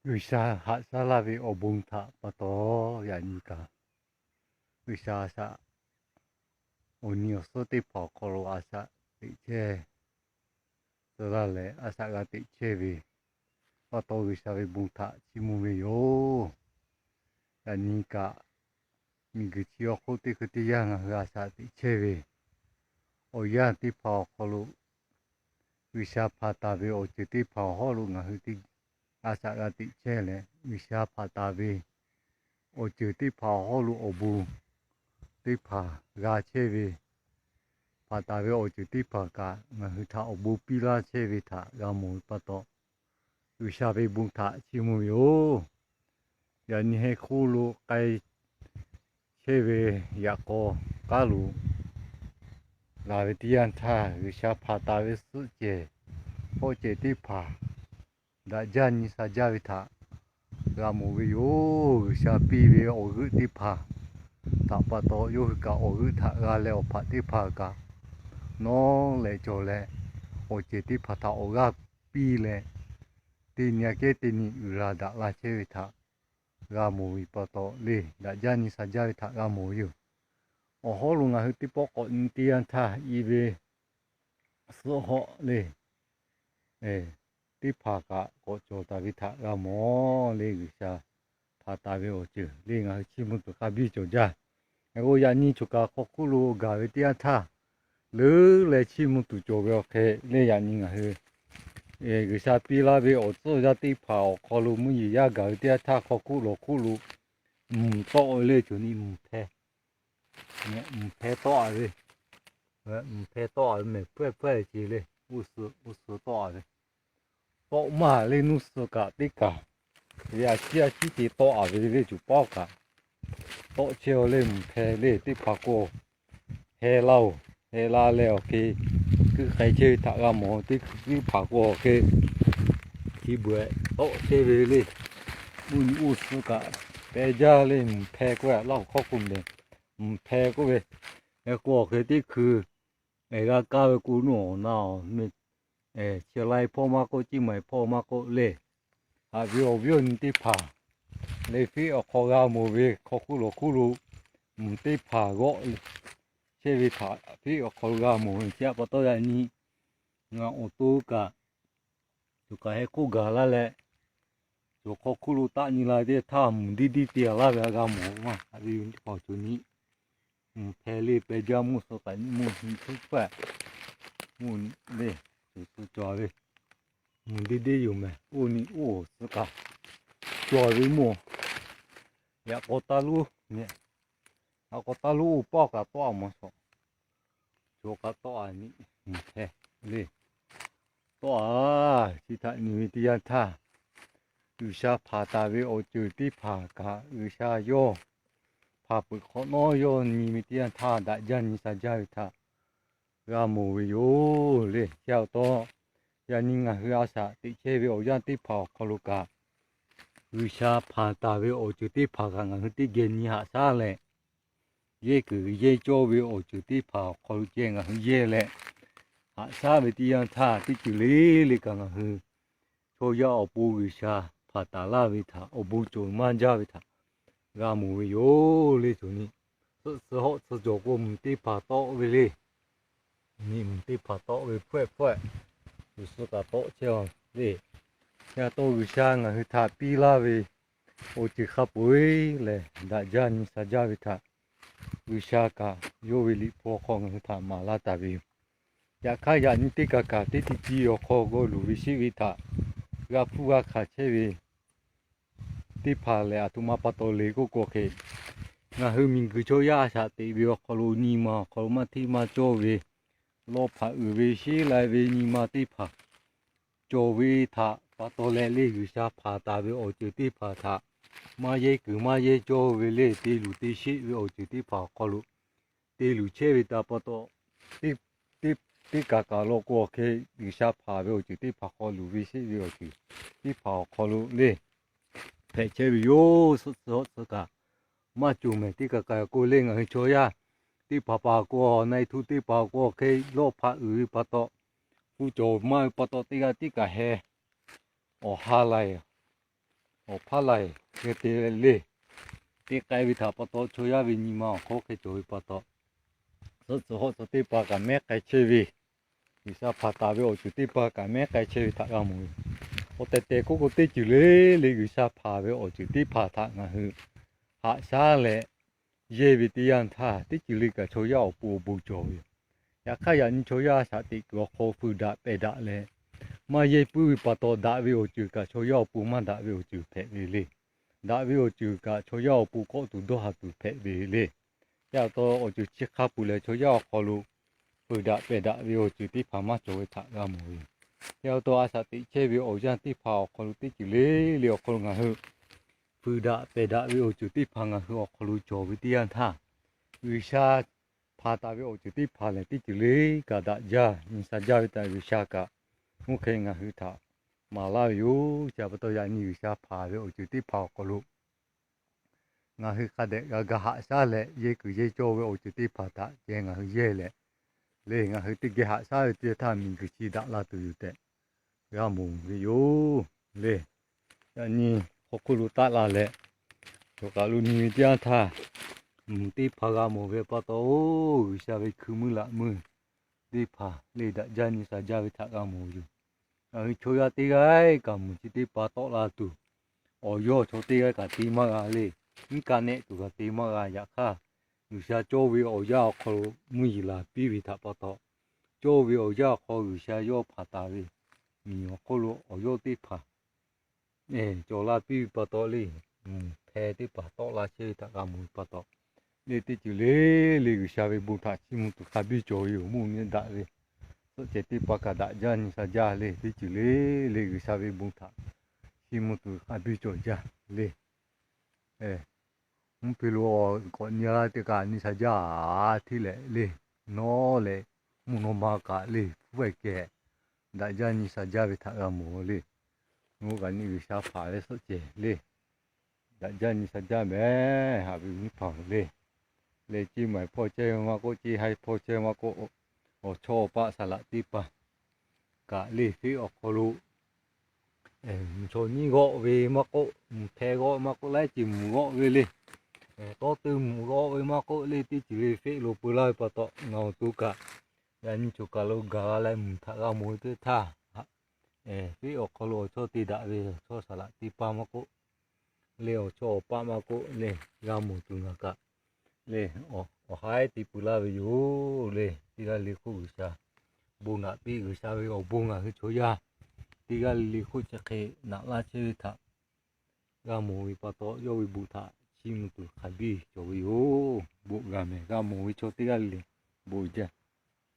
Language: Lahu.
G'uiˬsha haꞈ shaˉ laˇ ve awˬ bon htaꞈ pa taw, yaꞈ nyi kaꞈ G'uiˬsha a shaꞈ awˬ nyi awˬ suhˉ teˇ hpaˍ awˬ hk'aw lo a shaꞈ teꞈ chehˇ tcuh laˇ leh, a shaꞈ g'a teꞈ chehˇ ve pa taw, G'uiˬsha ve bon htaꞈ chiˇ mvuh ve yoˬ. Yaꞈ nyi kaꞈ, miˬguiˬ chi awˬ hk'oˆ teˇ hkui teˇ yanˇ ngaˬ hui a shaꞈ teꞈ chehˇ ve awˬ yanˇ teˇ hpaˍ awˬ hk'aw lo, G'uiˬsha hpanˍ taˍ ve awˬ ceuˬ teˇ hpaˍ awˬ hawˉ lo ngaˬ hui a shaꞈ g'a teꞈ chehˇ leh, G'uiˬsha hpanˍ taˍ ve awˬ ceuˬ teˇ hpaˍ awˬ hawˉ lo awˬ bon teˇ hpaˍ g'a chehˇ ve, hpanˍ taˍ ve awˬ ceuˬ teˇ hpaˍ kaꞈ ngaˬ hui htaꞈ awˬ bon piˇ laˇ chehˇ ve htaꞈ g'a mawˬ ve pa taw, G'uiˬsha ve bon htaꞈ chiˇ mvuh ve yoˬ. Yaꞈ nyi heh hk'oˆ lo k'ai chehˇ ve yaꞈ k'aw k'aˉ lo laˬ ve teˇ yanˇ htaˇ, G'uiˬsha hpanˍ taˍ ve suhˆ cehˬ hpawˆ cehˬ teˇ hpaˍ daꞈ jaˇ nyi sha jaˇ ve htaꞈ g'a mawˬ ve yoˬ. G'uiˬsha piˇ ve awˬ g'euˆ teˇ hpaˍ htaꞈ pa taw, yawˇ hui kaꞈ awˬ g'euˆ htaꞈ g'a leh, awˬ hpaꞈ teˇ hpaˍ kaꞈ nawˉ leh cawˬ leh, awˬ ceuˬ teˇ hpaˍ htaꞈ awˬ g'aˇ piˇ leh, teˇ nyi aꞈ kehˉ teˇ nyi uiˍ la daꞈ la chehˇ ve htaꞈ g'a mawˬ ve pa taw le, daꞈ jaˇ nyi sha jaˇ ve htaꞈ g'a mawˬ ve yoˬ. Awˬ hawˉ lo ngaˬ hui teˇ pawˆ k'awꞈ nyi teˇ yanˇ htaˇ, i ve suhˆ hawˆ le teˇ hpaˍ kaꞈ k'awꞈ cawˬ taˍ ve htaꞈ g'a mawˬ le. G'uiˬsha hpanˍ taˍ ve awˬ ceuˬ le ngaˬ hui chiˇ mvuh tuˬ hk'a biˇ cawˬ jaˇ. Hk'e k'o, yaꞈ nyi choˬ kaꞈ hk'aw hkuˆ lo gaˬ ve teˇ yanˇ htaˇ, leuˉ leh chiˇ mvuh tuˬ cawˬ ve awˬ hk'e le, yaꞈ nyi ngaˬ hui G'uiˬsha piˇ laˇ ve awˬ tcuhˇ yaˇ teˇ hpaˍ awˬ hk'aw lo mvuhˇ yeˬ yaˇ gaˬ ve teˇ yanˇ htaˇ, hk'aw hkuˆ lawˬ hkuˆ lo mvuhˬ tawˆ ve le, cawˬ nyi mvuhˬ hpeh, mvuhˬ hpeh tawˆ a ve, mvuhˬ hpeh tawˆ a ve mehˬ hpawehˇ hpawehˇ ce le, uˉ suh uˉ suh tawˆ a ve, tawˆ maˇ le, nuˇ suh kaꞈ teˇ kaˬ ve a ciˉ a ciˉ te tawˆ a ve le, cuˬ paˉ kaꞈ tawˆ chehˇ a le, mvuhˬ hpeh le teˇ hpaˍ k'o heh laˇ oˬ, heh la leh awˬ hk'e kuiˆ k'ai chehˇ ve htaꞈ g'a mawˬ. Teˇ hpaˍ k'o awˬ hk'e chi beuꞈ tawˆ chehˇ ve le. Uˉ nyi uˉ suh kaꞈ peh jaˇ le, mvuhˬ hpeh k'oˆ a laˇ oˬ, hkawˇ k'oˆ mehˬ, mvuhˬ hpeh k'oˆ ve, heh k'o awˬ hk'e teˇ hkui g'a kaˇ ve k'o, nuˇ awˬ na awˬ, chi lai hpawˇ maˇ k'oˆ, ciˇ maiˍ hpawˇ maˇ k'oˆ le, haꞈ ve awˬ viˉ awˬ nyi teˇ hpaˍ le, fiˉ awˬ hk'aw g'a mawˬ ve hk'aw hkuˆ lawˬ hkuˆ lo mvuhˬ teˇ hpaˍ g'awˆ chehˇ ve htaꞈ fiˉ awˬ hk'aw g'a mawˬ ve chi pa taw, yaꞈ nyi ngaˬ awˬ to kaꞈ, cawˬ kaꞈ heh hk'oˆ gaˬ laˇ leh, cawˬ hk'aw hkuˆ lo taˆ nyi la teˇ htaˇ, mvuhˬ diˇ diˇ te a laˇ ve a g'a mawˬ maˇ. Haꞈ ve yoˬ teˇ hpaˍ cawˬ nyi mvuhˬ hpeh le peh jaˇ, mvuhˇ suh kaꞈ nyi mvuhˇ nyi htuˉ hpawehˇ, mvuhˇ le, cawˬ ve mvuhˬ deˇ deˇ yoˬ mehˬ. Oˇ nyi oˇ suh kaꞈ cawˬ ve mvuhˇ, yaꞈ k'aw taˇ lonˉ, yaꞈ k'aw taˇ lonˉ oˇ paˆ kaꞈ tawˆ a mawˬ shawˍ, cawˬ kaꞈ tawˆ a nyi mvuhˬ hpeh le. Tawˆ a, chi htaꞈ nyi ve teˇ yanˇ htaˇ, G'uiˬsha hpanˍ taˍ ve awˬ ceuˬ teˇ hpaˍ kaꞈ G'uiˬsha yawˇ hpanˍ peuˬ hk'awꞈ nawˉ yawˇ nyi ve teˇ yanˇ htaˇ, daꞈ jaˇ nyi sha jaˇ ve htaꞈ g'a mawˬ ve yoˬ le. Chi pa taw, yaꞈ nyi ngaˬ hui a shaꞈ teꞈ chehˇ ve awˬ yanˇ teˇ hpaˍ awˬ hk'aw lo kaꞈ, G'uiˬsha hpanˍ taˍ ve awˬ ceuˬ teˇ hpaˍ kaꞈ ngaˬ hui teˇ geh nyi haꞈ shaˉ leh, yehˇ kuiˬ yehˇ cawˇ ve awˬ ceuˬ teˇ hpaˍ awˬ hk'aw lo ceh ngaˬ hui yehˇ leh, haꞈ shaˉ ve teˇ yanˇ htaˇ, teˇ ceuˬ le le kaꞈ ngaˬ hui chaw yaˇ awˬ pon G'uiˬsha hpanˍ taˍ laˇ ve htaꞈ, awˬ bon cawˬ maˇ jaˇ ve htaꞈ g'a mawˬ ve yoˬ le. Cawˬ nyi suhˆ suh hawˆ suh cawˬ k'o, mvuhˬ teˇ hpaˍ tawˆ ve le. Nyi mvuhˬ teˇ hpaˍ tawˆ ve hpawehˇ hpawehˇ, cawˬ suh kaꞈ tawˆ chehˇ a le. Chi pa taw G'uiˬsha ngaˬ hui htaꞈ piˇ laˇ ve awˬ ceuˬ hk'a peu-eˬ lehˬ, daꞈ jaˇ nyi sha jaˇ ve htaꞈ G'uiˬsha kaꞈ yawˇ ve liꞈ hpu awˬ hk'aw ngaˬ hui htaꞈ maˍ laˇ taˍ ve yoˬ. Yaꞈ hk'aˇ, yaꞈ nyi teˇ kaˬ kaˬ teˇ ti ti awˬ hk'aw g'aw luˬ ve sheˆ ve htaꞈ g'a hpuˇ g'a hkanˍ chehˇ ve teˇ hpaˍ lehˬ, aˬ htoꞈ ma pa taw le k'oˆ k'o hk'e, ngaˬ hui miˬguiˬ chaw yaˇ a shaꞈ teꞈ ve awˬ hk'aw lo nyi ma awˬ hk'aw lo maˇ hteˇ maˇ cawˇ ve, lawˇ hpaꞈ uiˍ ve sheˉ lai ve nyi ma teˇ hpaˍ cawˬ ve htaꞈ pa taw leh le, G'uiˬsha hpanˍ taˍ ve awˬ ceuˬ teˇ hpaˍ htaꞈ maˇ yehˇ kuiˬ maˇ yehˇ cawˇ ve le, te luˬ te sheˆ ve awˬ ceuˬ teˇ hpaˍ awˬ hk'aw lo te luˬ chehˇ ve htaꞈ pa taw, teˇ, teˇ, teˇ kaˬ kaˬ lo k'o awˬ hk'e, G'uiˬsha hpanˍ ve awˬ ceuˬ teˇ hpaˍ hk'aw luˬ ve sheˆ ve awˬ ceuˬ teˇ hpaˍ awˬ hk'aw lo le, hpehꞈ chehˇ ve yoˬ. Suhˆ suh hawˆ suh kaꞈ maˇ cawˬ mehˍ. Teˇ kaˬ kaˬ k'o le, ngaˬ hui chaw yaˇ teˇ hpaˍ hpaˍ k'o, na-e htu teˇ hpaˍ k'o awˬ hk'e lawˇ hpaꞈ uiˍ ve pa taw, hpu cawˬ maˇ ve pa taw, teˇ g'aˇ tiˉ kaꞈ heh awˬ ha laiˬ awˬ hpaˇ laiˬ hk'e te le. Teˇ k'ai ve htaꞈ pa taw chaw yaˇ ve nyi ma awˬ hk'aw hk'e cawˬ ve pa taw, suhˆ tcuh hawˆ tcuh teˇ hpaˍ kaꞈ mehˉ k'ai chehˇ ve, G'uiˬsha hpanˍ taˍ ve awˬ ceuˬ teˇ hpaˍ kaꞈ mehˉ k'ai chehˇ ve htaꞈ g'a mawˬ ve. Awˬ tehˬ tehˬ k'oˆ k'o, teˇ ceuˬ le le G'uiˬsha hpanˍ ve awˬ ceuˬ teˇ hpaˍ htaꞈ ngaˬ hui haꞈ shaˉ leh yehˇ ve teˇ yanˇ htaˇ, teˇ ceuˬ le kaꞈ chaw yaˇ awˬ pon awˬ bon cawˬ ve yoˬ. Yaꞈ hk'aˇ, yaꞈ nyi chaw yaˇ shaꞈ teꞈ kuiˬ awˬ hk'aw feu daꞈ pehˬ daꞈ leh maˇ yehˇ puiˉ ve pa taw, daꞈ ve awˬ ceuˬ kaꞈ chaw yaˇ awˬ pon maˇ daꞈ ve awˬ ceuˬ hpehꞈ ve le. Daꞈ ve awˬ ceuˬ kaꞈ chaw yaˇ awˬ pon kawˆ tuˬ dawˇ ha tuˬ hpehꞈ ve le. Yaꞈ taw awˬ ceuˬ chi hk'a peuˬ leh chaw yaˇ awˬ hk'aw lo feu daꞈ pehˬ daꞈ ve awˬ ceuˬ teˇ hpaˍ maˇ cawˬ ve htaꞈ g'a mawˬ ve yoˬ. Yaꞈ taw a shaꞈ teꞈ chehˇ ve awˬ yanˇ teˇ hpaˍ awˬ hk'aw lo teˇ ceuˬ le le awˬ hk'aw lo ngaˬ hui feu daꞈ pehˬ daꞈ ve awˬ ceuˬ teˇ hpaˍ ngaˬ hui awˬ hk'aw lo cawˬ ve teˇ yanˇ htaˇ, G'uiˬsha hpanˍ taˍ ve awˬ ceuˬ teˇ hpaˍ lehˬ, teˇ ceuˬ le kaꞈ daꞈ jaˇ nyi sha jaˇ ve htaꞈ G'uiˬsha kaꞈ mvuhˇ hk'e ngaˬ hui htaꞈ maˍ laˇ ve yoˬ. Chi pa taw yaꞈ nyi G'uiˬsha hpanˍ ve awˬ ceuˬ teˇ hpaˍ awˬ hk'aw lo ngaˬ hui hk'a dehꞈ g'a ga haꞈ shaˉ leh, yehˇ kuiˬ yehˇ cawˇ ve awˬ ceuˬ teˇ hpaˍ htaꞈ ceh ngaˬ hui yehˇ leh, le ngaˬ hui teˇ geh haꞈ shaˉ ve teˇ htaˇ miˬguiˬ chi daꞈ la tuˬ yoˬ tehꞈ g'a mawˬ ve yoˬ le. Yaꞈ nyi hk'aw hk'oˆ lo taˆ la leh, cawˬ kaꞈ lo nyi ve teˇ yanˇ htaˇ, mvuhˇ teˇ hpaˍ g'a mawˬ ve pa taw, oˇ G'uiˬsha ve hkui meuˇ laꞈ meuˇ teˇ hpaˍ le daꞈ jaˇ nyi sha jaˇ ve htaꞈ g'a mawˬ ve yoˬ. Ngaˬ hui chaw yaˇ teˇ g'aˇ kaꞈ mvuhˇ chi teˇ hpaˍ tawˆ la tuˬ, awˬ yawˇ chaw teˇ g'aˇ kaꞈ te maˇ g'a le. Nyiˇ ka nehˆ tuˬ kaꞈ te maˇ g'a. Yaꞈ hk'aˇ, G'uiˬsha cawˇ ve awˬ yanˇ awˬ hk'aw lo mvuhˇ yeˬ laˬ piˇ ve htaꞈ pa taw, cawˇ ve awˬ yanˇ awˬ hk'aw G'uiˬsha yawˇ hpanˍ taˍ ve miˬ awˬ hk'oˆ lo awˬ yawˇ teˇ hpaˍ cawˬ la piˇ ve pa taw le, mvuhˇ hpeh teˇ hpaˍ tawˆ la chehˇ ve htaꞈ g'a mawˬ ve pa taw, le teˇ ceuˬ le le G'uiˬsha ve bon htaꞈ chiˇ mvuh tuˬ hk'a biˇ cawˬ ve yoˬ. Mvuhˇ miˬ daꞈ ve suhˆ cehˬ teˇ hpaˍ kaꞈ daꞈ jaˇ nyi sha jaˇ le. Teˇ ceuˬ le le G'uiˬsha ve bon htaꞈ chiˇ mvuh tuˬ hk'a biˇ cawˬ jaˇ le. Mvuhˇ hpe lo k'awꞈ nyi la teˇ kaꞈ nyi sha jaˇ hteˇ leh le. Nawˉ leh mvuhˇ naw ma kaꞈ le hpu ve kehˬ daꞈ jaˇ nyi sha jaˇ ve htaꞈ g'a mawˬ le. Nawˬ hui kaꞈ nyi G'uiˬsha hpanˍ ve suhˆ cehˬ le, daꞈ jaˇ nyi sha jaˇ mehˍ. Haꞈ ve nyiˇ hpaˍ le, leh ceˇ maiˬ hpawˇ chehˇ ve maˇ k'oˆ, ceˇ haiˇ hpawˇ chehˇ ve maˇ k'oˆ, awˬ chawˇ awˬ paˆ saˍ laꞈ teˇ hpaˍ kaꞈ le, feˆ awˬ hk'aw lo mvuhˇ chaw nyiˇ g'awˆ ve maˇ k'oˆ, mvuhˇ hpeh g'awˆ maˇ k'oˆ, laiˉ ceuˬ mvuhˇ g'awˆ ve le. Tawˇ teuˇ mvuhˇ g'awˆ ve maˇ k'oˆ le, teˇ ceuˬ le feˆ lo peu laˇ ve pa taw, ngaˬ awˬ to kaꞈ yaꞈ nyi choˬ kaˬ lo gaˬ la leh mvuhˇ htaꞈ g'a mawˬ ve teˇ htaˇ, feˆ awˬ hk'aw lo awˬ chawˇ te daꞈ ve awˬ chawˇ saˍ laꞈ teˇ hpaˍ maˇ k'oˆ, le awˬ chawˇ awˬ paˆ maˇ k'oˆ le, g'a mawˬ tuˬ ngaˬ kaꞈ le, awˬ haiˉ te peu laˇ ve yoˬ le. Teˇ g'aˇ le le hk'oˆ G'uiˬsha bon naꞈ piˇ. G'uiˬsha ve awˬ bon ngaˬ hui chaw yaˇ teˇ g'aˇ le le hk'oˆ chi hk'e naꞈ laˇ chehˇ ve htaꞈ g'a mawˬ ve pa taw, yawˇ ve bon htaꞈ chiˇ mvuh tuˬ hk'a biˇ cawˬ ve yoˬ. Bon g'a mehˍ. G'a mawˬ ve chaw teˇ g'aˇ le le bon jaˇ.